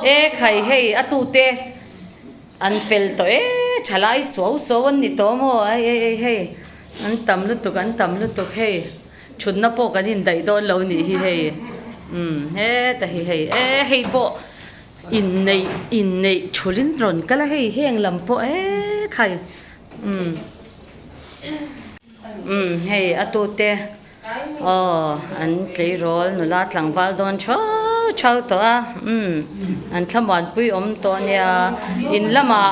E khai hei a tute an fel tawh e thalai suau suau an ni tawh maw ei ei ei hei an tam lutuk an tam lutuk hei thutna pawh kan indaih dawn lo nih hi hei umm heta hi hei e hei pawh inneih inneih thulhin rawn kal a hei heng lam pawh e khai umm umm hei a tute. Aw an tleirawl nula tlangval dawn thau thau tawh a umm an thlamuanpui awm tawh a nia in lamah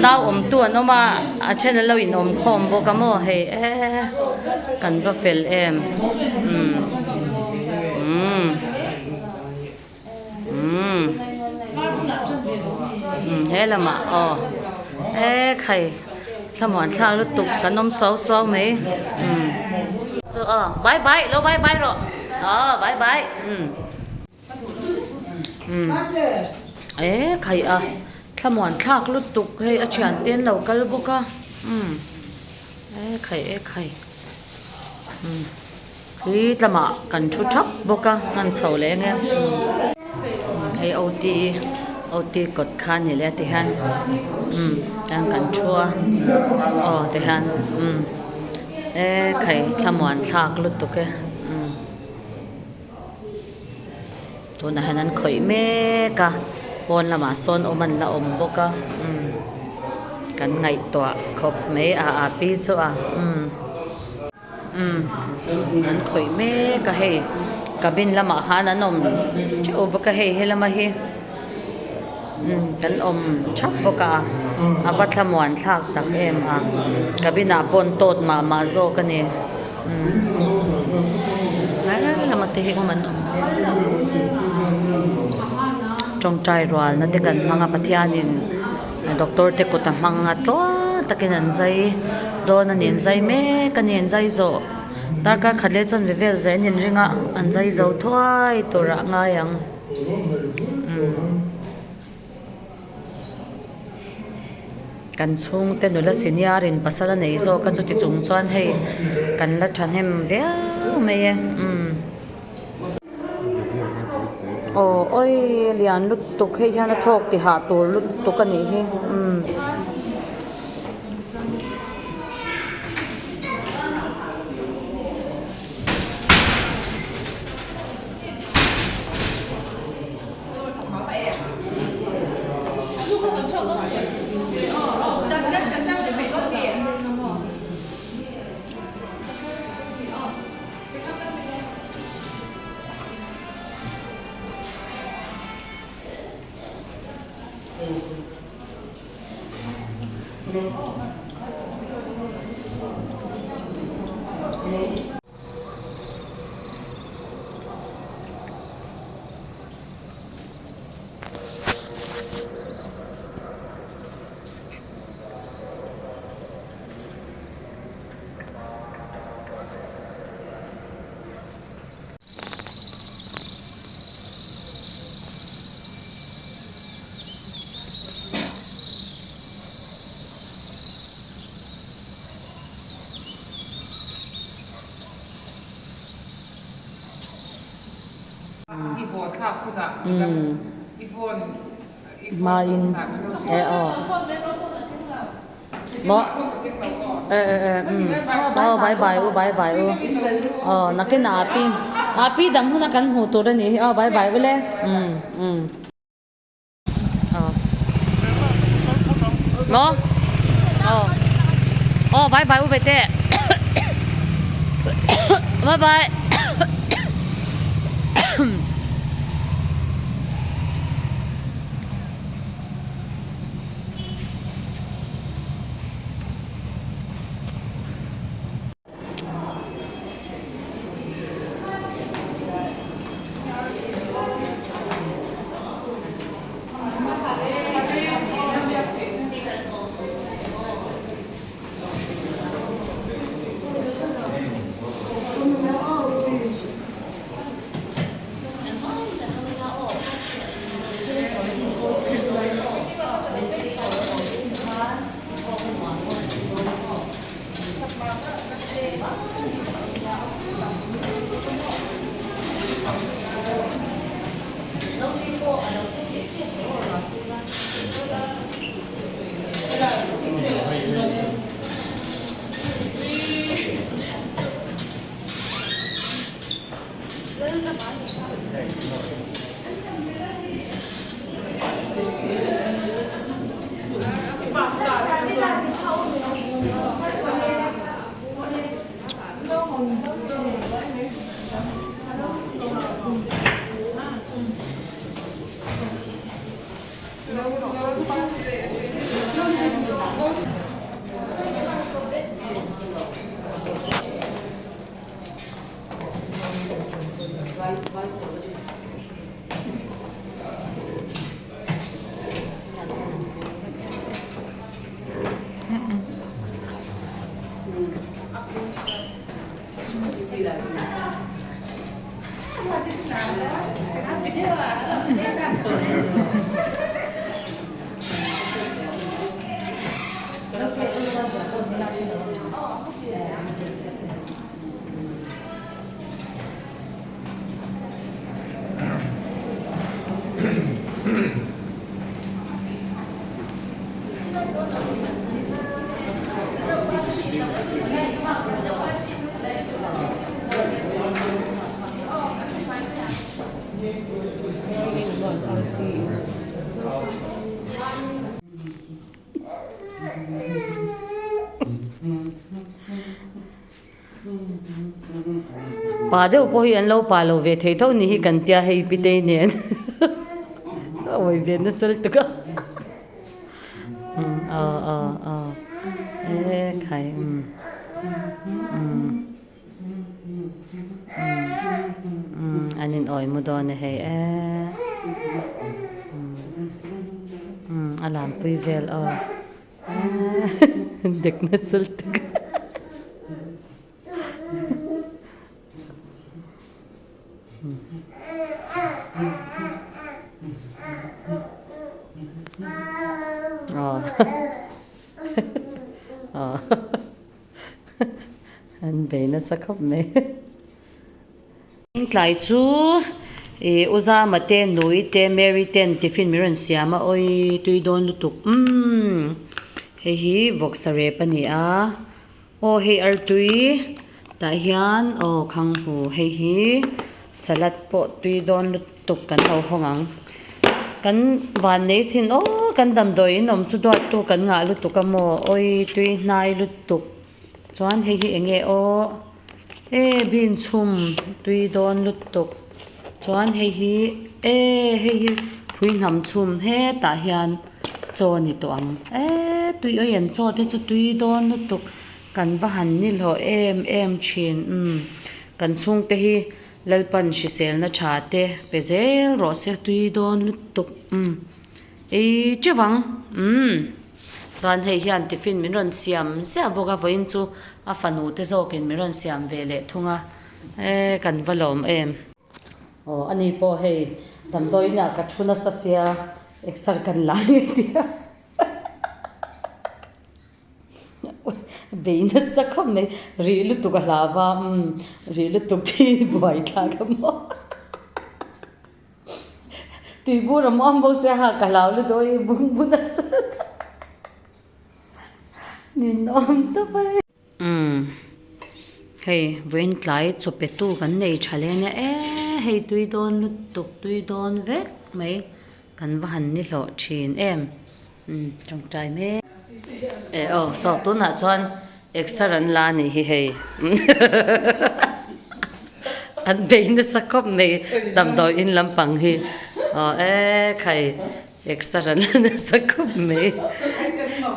nau awmtu an awm a a then an lo in awm khawm bawk a maw hei eee kan va fel em umm umm umm umm he lamah aw e khai thlamuan thlak lutuk kan awm suau suau mai umm chu aw bye bye lo bye bye rawh aw bye bye umm umm e khai a thlamuan thlak lutuk hei a thian te an lo kal bawk a umm e khai e khai umm. Khi tlamah kan thu thap bawk a hman chho leh eng e hei OT OT kawt kha a ni leh a tihian umm tihian kan thu a aw tihian umm e khai thlamuan thlak lutuk e umm tunah hian an khawih mek a pawn lamah sawn awm an la awm bawk a umm kan ngaihtuah khawp mai a a pi chu a umm. Umm an khawih mek a hei cabin lamah khan an awm theuh bawk a hei helama hi umm kan awm thap bawk a a va thlamuan thlak tak em a cabin ah pawh an tawt mah mah zawk a ni umm helai lama te hi awm an awm tawngtai rual na te kan hmang a Pathianin. Doctor te kut a hmang a tluang takin an zai dawn a ni an zai mek a ni an zai zawh darkar khat leh chuan ve vel zai an inring a an zai zo thuai tur ah ngai ang umm kan chhungte nula senior in pasal a nei zawk a chuti chung chuan hei kan la thahnem viau mai e umm. Aw awi lian lutuk hei hian a thawk ti hah tur lutuk a nih hi umm. Hmain e aw. Maw e e e umm aw bye bye u bye bye u aw nakinah api api dang huna kan hmuh tur a nih hi aw bye bye u le umm umm aw maw aw aw bye bye u ve teh bye bye. Pa deuh pawh hi an lo pa lo ve thei tho ni hi kan tia hei pitei nen a awi ve nasa lutuk a aw aw aw e khai umm umm umm an in awi mu dawn a hei e umm a lampui vel aw. Dek nasa lutuk an bei nasa khawp mai. Tlai chu ih u Zama te Nui te Mary ten tiffin min rawn siam a awi tui dawn lutuk umm hei hi vawksa rep a ni a aw hei artui tah hian aw khanghu hei hi salad pawh tui dawn lutuk kan lo hawng ang kan van nei sin aw kan damdawi in awm chu duat tu kan ngah lutuk a maw awi tui hnai lutuk. Chuan hei hi eng nge aw e bean chhum tui dawn lutuk chuan hei hi e hei hi phui hnam chhum hetah hian chaw a ni tawh ang e tui awi an chaw te chu tui dawn lutuk kan va han ni hlawh em em thin umm kan chhungte hi Lalpan hriselna tha te pe zel rawh se tui dawn lutuk umm ei teuh ang umm. Chuan hei hian tiffin min rawn siam ziah bawk a, vawiin chu a fanu te zawkin min rawn siam ve leh thung a, e kan va lawm em. Aw ani pawh hei damdawi inah ka thu nasa sia exer kan la nge tia bei nasa khawp mai rih lutuk a hlau va umm rih lutuk te hi buai thlak a maw. Tuibur a muang bawk sia ha ka hlau lutuk a i bung bun a sat ninawm tawp a hei. Umm hei vawiin tlai chaw pe tu kan nei tha leh ania e hei tui dawn lutuk tui dawn vek mai kan va han ni hlawh thin em umm tawngtai mek e aw saw tunah chuan Exer an la anih hi hei an bei nasa khawp mai damdawi in lampang hi aw e khai exer an la nasa khawp mai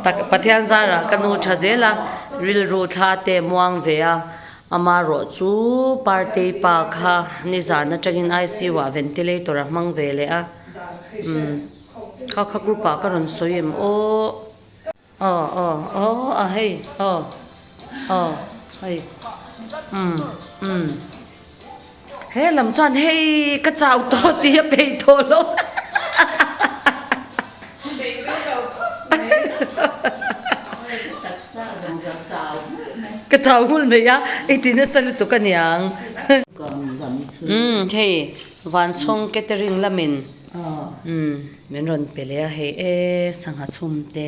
tak Pathian zarah ka nu tha zel a rilru thla te muang ve a amarawh chu partei pa kha nizan atangin I_C_U ah ventilator a hmang ve leh a umm kha kha group ah ka rawn sawi em aw. Aw aw aw a hei aw aw hei umm umm he lam chuan hei ka chau tawh tih a peih tawh lo ka chau nghulh mai a i ti nasa lutuk aniang umm hei vanchhawng catering lamin. Umm min rawn pe leh a hei e sangha chhum te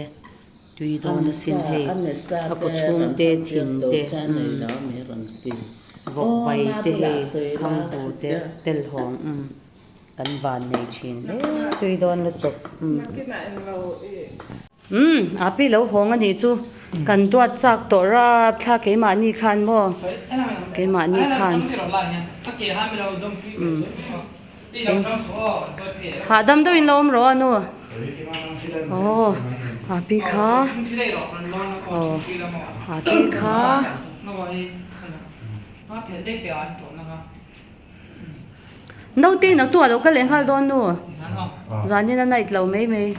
tui dawn asin hei a kaw chhung te thin te umm vawk pai te hei khanghu te telhawng umm kan van nei thin hle tui dawn lutuk umm. Umm api lo hawng a nih chu kan duat chak tawh rap thla keimahni khan maw keimahni khan umm hahdam deuhin lo awm rawh a nu aw api kha aw api kha. Naute in a tuah loh ka leh nghal dawn nu. Zanin a night lo mai mai.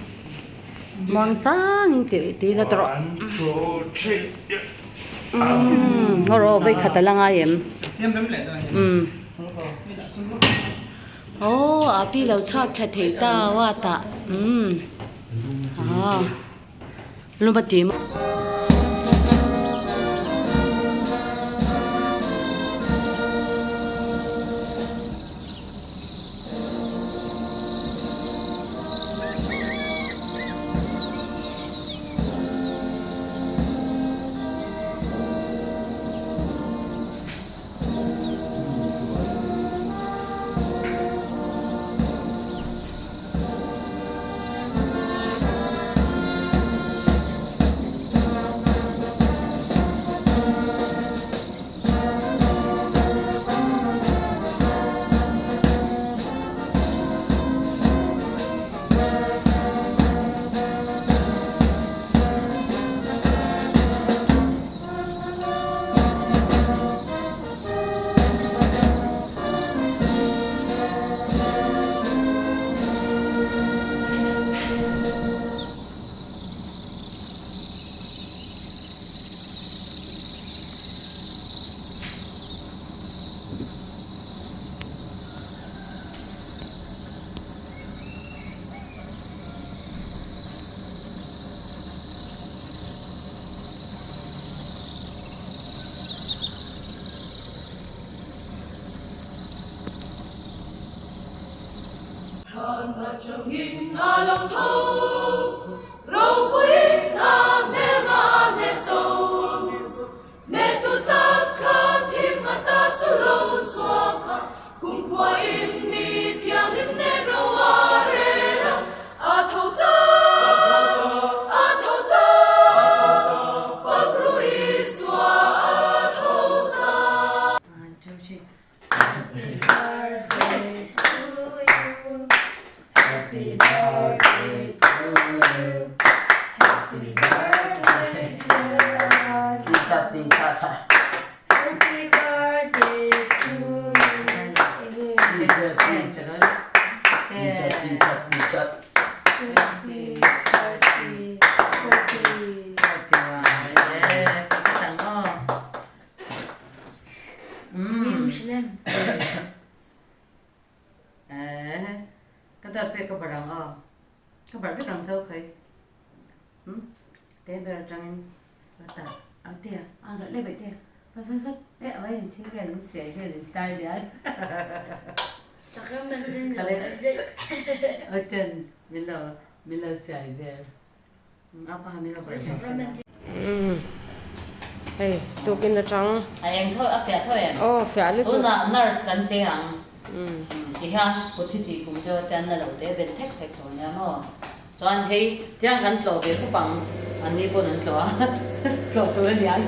Muang chang in ti ti la tawh. Umm haw rawh vawi khat a la ngai em. Umm aw a pi lo chhuak thla thei ta a tah umm ah. Luma ti maw? Hei tukin atang. A eng tho a fiah tho em? Aw fiah lutuk. Tunah nurse kan cheng ang. Tihian kut hi tih kum deuh atian na lo te bet thek thek tho nia maw. Chuan hei tiang kan tlawh ve khawp ang an ni pawn an tlawh a tlawh tur a niang.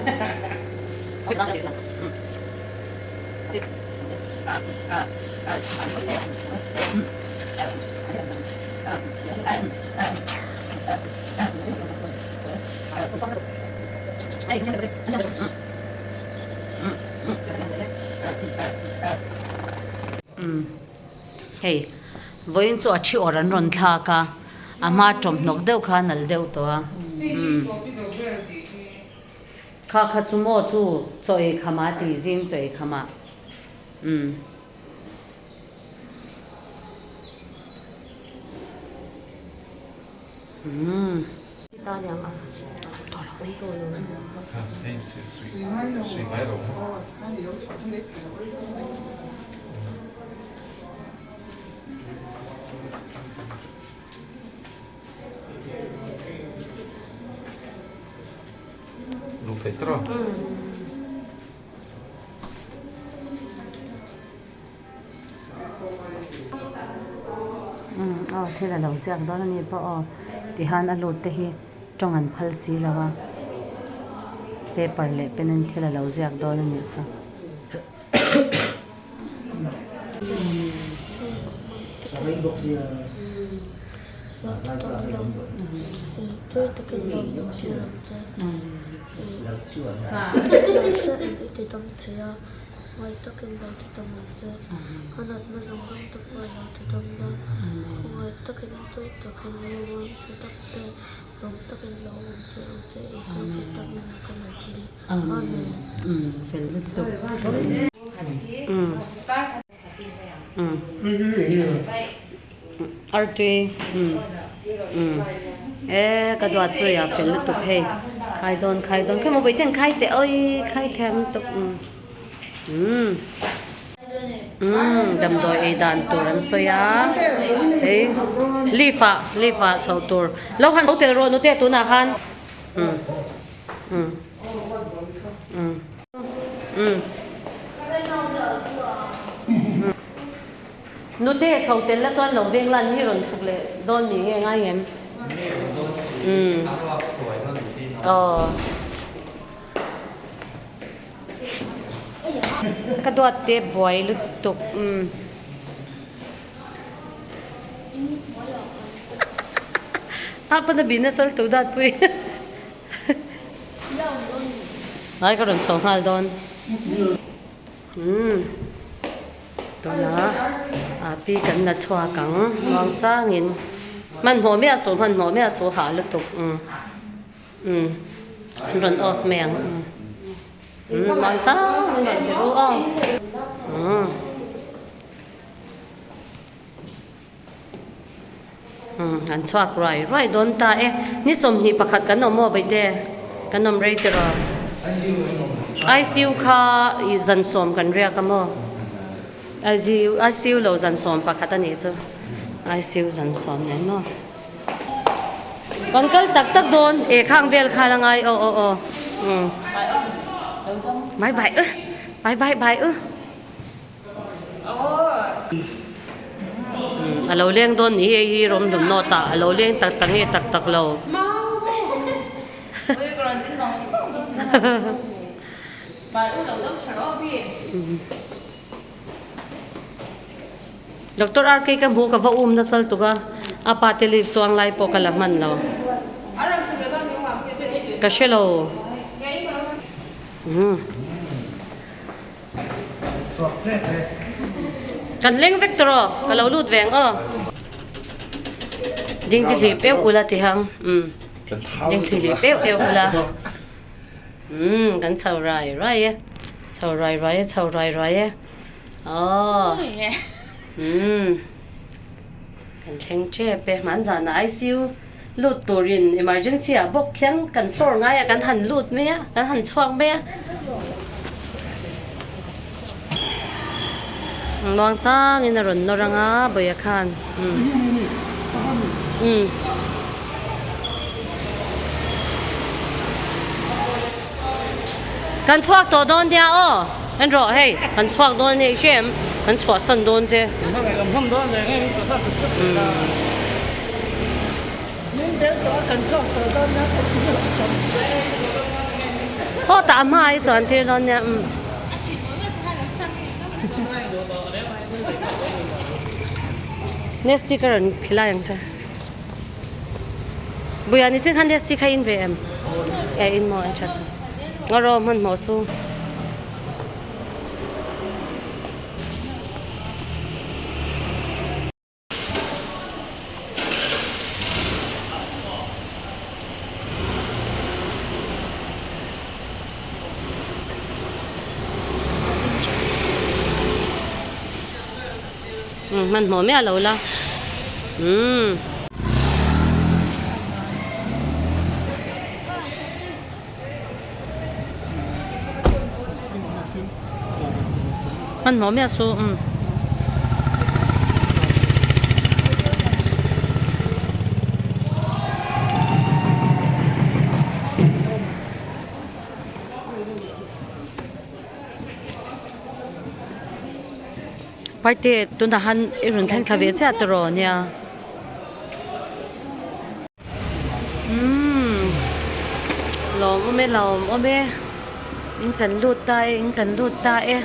Hei vawiin chu a thi awrh an rawn thlak a a hma tawmhnawk deuh kha a nalh deuh tawh a kha kha chu maw chu chaw ei kham a ti zing chaw ei kham ah umm. theih tawh a. Umm aw thil a lo ziak dawn a ni pawh aw tihan a lut te hi tawng an phal si lo a paper leh pen in thil a lo ziak dawn a nih saw. Ngai takin lo ti tam ang che. A natna zawng zawng te pawh lo ti dam la. Ngai takin tui takin rilru tha tak te lawm takin lo awm tir ang che. Isua Krista hmingah ka lo ti leh. Amen. Artui e ka duat tui a fel lutuk hei khai dawn khai dawn khaw maw vawiin khai teh awi khai thiam lutuk umm umm damdawi ei dan tur an sawi a hei leaf ah leaf ah chhoh tur lo han tel rawh nute tunah khan umm umm umm umm. Nute chho tel la chuan lo veng lan hi rawn chhuk leh dawn mi nge ngai ngem? Umm aw ka duat te buai lutuk umm. A pana bi nasal tu dat pui ngai ka rawn chho nghal dawn. Umm tunah ah pi kan la chhuak ang muang changin hmanhmawh miah suh hmanhmawh miah suh hah lutuk umm umm an rawn off mai ang umm umm muang changin rawn ti ru aw umm umm an chhuak ruai ruai dawn ta e ni 21 kan awm aw Baite kan awm rei tiraw ICU kha ih zan sawm kan riak a maw ICU ICU lo zan sawm pakhat a nih chu ICU zan sawm nen maw kan kal tak tak dawn eh khang vel khan a ngai aw aw aw umm bye bye ư bye bye bye ư. A lo leng dawn ni hei hi rawm hlum nawt ah a lo leng tak tak nge tak tak lo. Doctor RK ka hmu ka va um nasal tuk a a pa te leave chuang lai pawh ka la hman lo. Ka hre lo. Kan leng vek tawh rawh, ka lo lut ve ang aw. Ding ti hlip euh ula ti hang, umm. Ding ti hlip euh euh ula. Umm, kan chho rai rai e. Chho rai rai e, chho rai rai e. Aw. Umm. Kan thleng tep e, hmanzana ICU lut turin emergency ah bawk khian kan floor ngai ah kan han lut mai a kan han chhuak mai a muang changin a rawn nawr anga bawih ah khan umm umm kan chhuak tawh dawn nia aw en rawh hei kan chhuak dawn hei hrem kan chhuah san dawn che. Sawtah a hma i chuan tir dawn nia umm. Nestea ka rawn khilai ang che. Buia ni chin khan Nestea kha in ve em? E in maw e tha chu. Ngaw hmanhmawh su. Hmanhmawh miah lo la umm. Hmanhmawh miah su umm. Parte tunah han i rawn thleng thla ve chiah tawh nia. Umm lawm awm e lawm awm e in kan lut ta e in kan lut ta e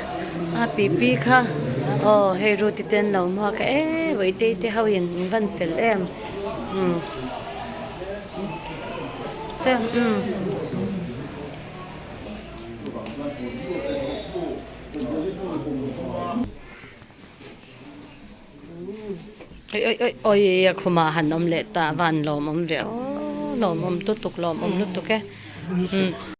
a pipi kha aw hei ruti te an lo hmuak a e vawihtei te ho in an van fel em umm che umm. Oi oi oi oi a khumah han awm leh ta a van lawmawm ve aw lawmawm lutuk lawmawm lutuk e umm.